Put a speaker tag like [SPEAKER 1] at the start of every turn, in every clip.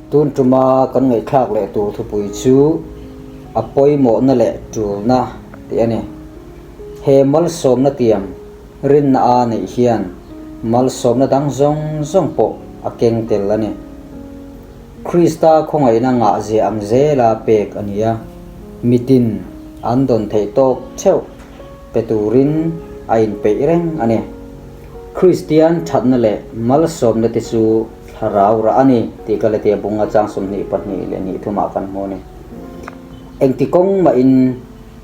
[SPEAKER 1] Tun tuma kan ngaihthlak leh tur thupui chu a pawimawhna leh tulna tih a ni. He malsawmna tiam rinna a neih hian malsawmna dang zawng zawng pawh a keng tel a ni. Krista khawngaihna ngahzia ang zela pek a ni a, mitin an dawn theih tawk theuh pe turin a inpeih reng a ni. Kristian thatna leh malsawmna te chu thlarau rah a ni tih Galatia bunga chang 22 leh ni thumah kan hmu a ni. Engti kawng mahin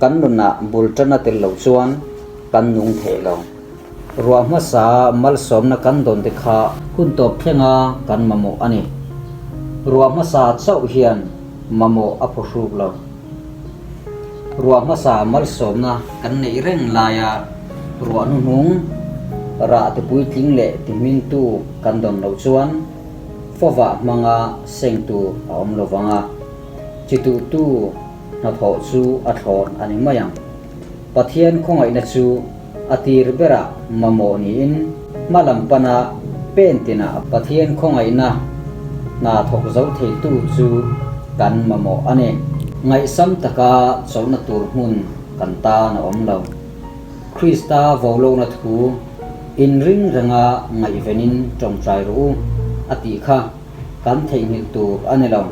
[SPEAKER 1] kan nunah bul tana tel lo chuan kan nung thei lo. Ruah hmasa malsawmna kan dawn te kha hun tawp thlenga kan mamawh a ni. Ruah hmasa chauh hian mamawh a phuhruk lo. Ruah hmasa malsawmna kan neih reng laia ruah hnuhnung rah ti puitling leh ti hmingtu kan dawn loh chuan fawvah hmanga seng tur a awm lo vang a, chi tuhtu hnathawh chu a thlawn a ni mai ang. Pathian khawngaihna chu a tir berah mamawh niin hma lam pana pen tinah Pathian khawngaihna hna thawk zo theitu chu kan mamawh a ni. Ngaihsam taka chawlhna tur hmun kan tan a awm lo. Krista volohna thu inring renga ngaihvenin tawngtai rawh u a tih kha kan theihnghilh tur a ni lo.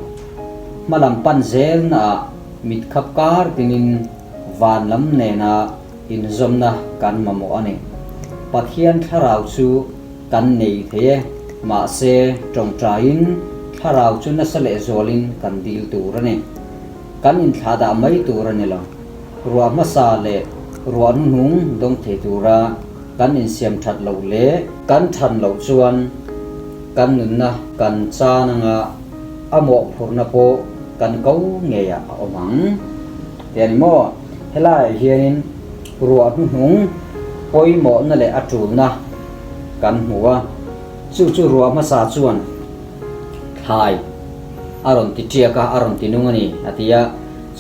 [SPEAKER 1] Hma lam pan zelnaah mit khap kar tinin van lam nena Inzawmna kan mamawh a ni. Pathian thlarau chu kan nei thei e, mahse tawngtaiin thlarau chu nasa lehzualin kan dil tur a ni. Kan inthlahdah mai tur a ni lo. Ruah hmasa leh ruah hnuhnung dawng thei tura kan insiam that loh leh kan than loh chuan kan nunna kan chan anga a mawhphurhna pawh kan ko ngeiah a awm ang. Ti a ni maw? Helaiah hianin ruah hnuhnung pawimawhna leh a tulna kan hmu a, chu chu ruah hmasa chuan thlai a rawn ti tiak a, a rawn ti nung a ni a ti a,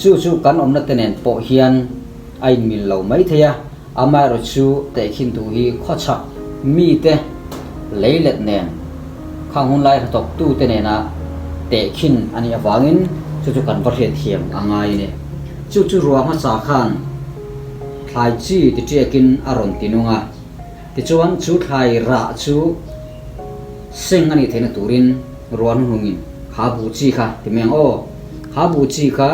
[SPEAKER 1] chu chu kan awmna te nen pawh hian a inmil lo mai thei a, amaherawh chu tehkhin duh hi khawchhak mite leilet nen khang hun lai hnathawktu te nena tehkhin a nih avangin chu chu kan va hriatthiam a ngai a ni. Chu chu ruah hmasa khan thlai chi ti tiakin a rawn ti nung a, tichuan chu thlai rah chu seng a nih theihna turin ruah hnuhnungin kha buh chi kha ti mai ang aw, kha buh chi kha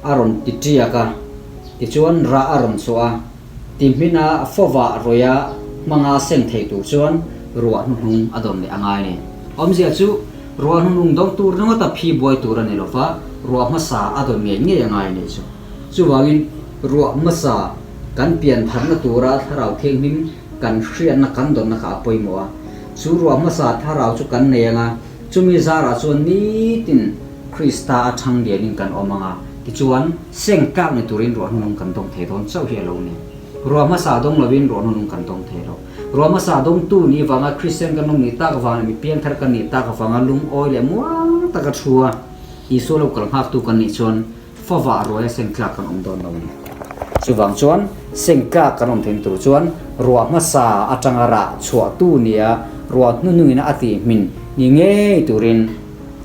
[SPEAKER 1] a rawn ti tiak a, tichuan rah a rawn chhuah a, ti hmina fawvah rawih a hmanga seng thei tur chuan ruah hnuhnung a dawn leh a ngai a ni. Awmzia chu Ruah hnunung dawng tur ringawta phi buai tur a ni lo va, ruah hmasa a dawn ngei ngei a ngai a nih chu. Chuvangin, ruah hmasa kan pian tharna tura thlarau thianghlim kan hriatna kan dawnna kha a pawimawh a. Chu ruah hmasa thlarau chu kan nei ang a, chumi zarah chuan nitin Krista a thang lianin kan awm ang a, tichuan seng tlak ni turin ruah hnunung kan dawng thei dawn chauh hi a lo ni. Ruah hmasa dawng lovin ruah hnunung kan dawng thei lo. Ruah hmasa dawngtu nih vanga Kristian kan awm nih tak avang leh mi piangthar kan nih tak avanga lungawi leh muang taka thu a Isua lo kal nghaktu kan nih chuan favah ruaia seng tlak kan awm dawn lo a ni. Chuvang chuan seng tlak kan awm theihna tur chuan ruah hmasa atanga rah chhuahtu nia ruah hnuhnungin a tih hmin ni ngei turin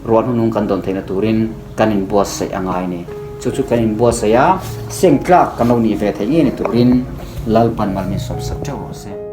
[SPEAKER 1] ruah hnuhnung kan dawn theihna turin kan inbuatsaih a ngai a ni. Chu chu kan inbuatsaih a, seng tlak kan lo nih ve theih ngei ni turin Lalpan mal min sawpsak teuh rawh se.